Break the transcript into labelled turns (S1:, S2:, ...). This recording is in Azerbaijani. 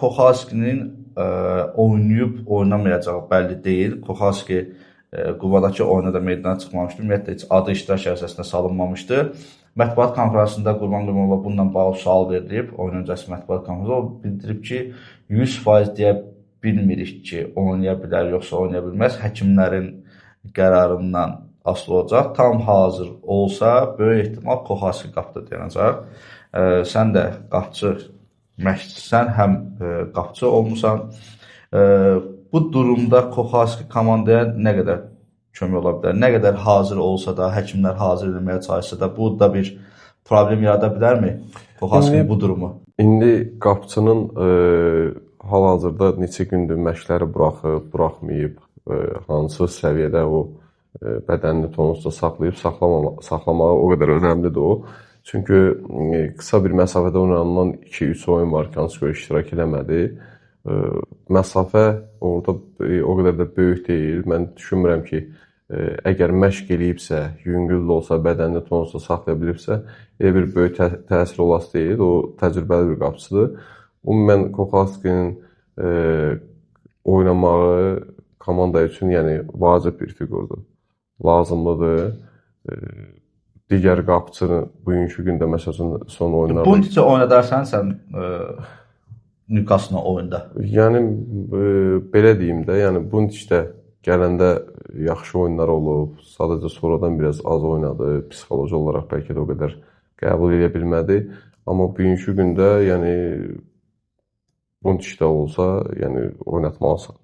S1: Koxalskinin oynayıb oynamayacağı bəlli deyil. Koxalski Qubadakı oyuna da meydana çıxmamışdı. Ümumiyyətlə, heç adı iştirak ərsəsinə salınmamışdı. Mətbuat konfransında Qurban Qurbanova bununla bağlı sual verilib, oyun öncəsi mətbuat konfransında. O bildirib ki, 100% deyə bilmirik ki, oynaya bilər, yoxsa oynaya bilməz. Həkimlərin qərarından asılı olacaq. Tam hazır olsa, böyük ehtimal Koxalski qapıda dayanacaq. Sən də qapçı məşqçisən, həm qapçı olmusan. Bu durumda Koxalski komandaya nə qədər kömək ola bilər? Nə qədər hazır olsa da, həkimlər hazır eləməyə çalışsa da, bu da bir problem yarada bilərmi Koxalskinin bu durumu?
S2: İndi qapçının hal-hazırda neçə gündür məşqləri buraxıb, buraxmayıb, hansı səviyyədə o bədənini tonusda saxlayıb, saxlamağı o qədər önəmlidir o. Çünki qısa bir məsafədə oynanılan 2-3 oyun var ki, hansı ki o iştirak eləmədi. Məsafə orada o qədər də böyük deyil. Mən düşünmürəm ki, əgər məşq eləyibsə, yüngül də olsa, bədənini tonusda saxlaya bilibsə, elə bir böyük təsir olası deyil. O təcrübəli bir qapçıdır. Ümumən Koxalskinin oynamağı komanda üçün, yəni vacib bir fiqurdur. Lazımlıdır. Digər qapçını bugünkü gündə məsəl üçün son oyunlarda...
S1: Buntiçi oynadarsan sən Newcastle oyunda?
S2: Yəni belə deyim də, yəni Buntiç də gələndə yaxşı oyunlar olub, sadəcə sonradan biraz az oynadı, psixoloji olaraq bəlkə də o qədər qəbul edə bilmədi. Amma bugünkü gündə, yəni Buntiç də olsa, yəni oynatmalısan.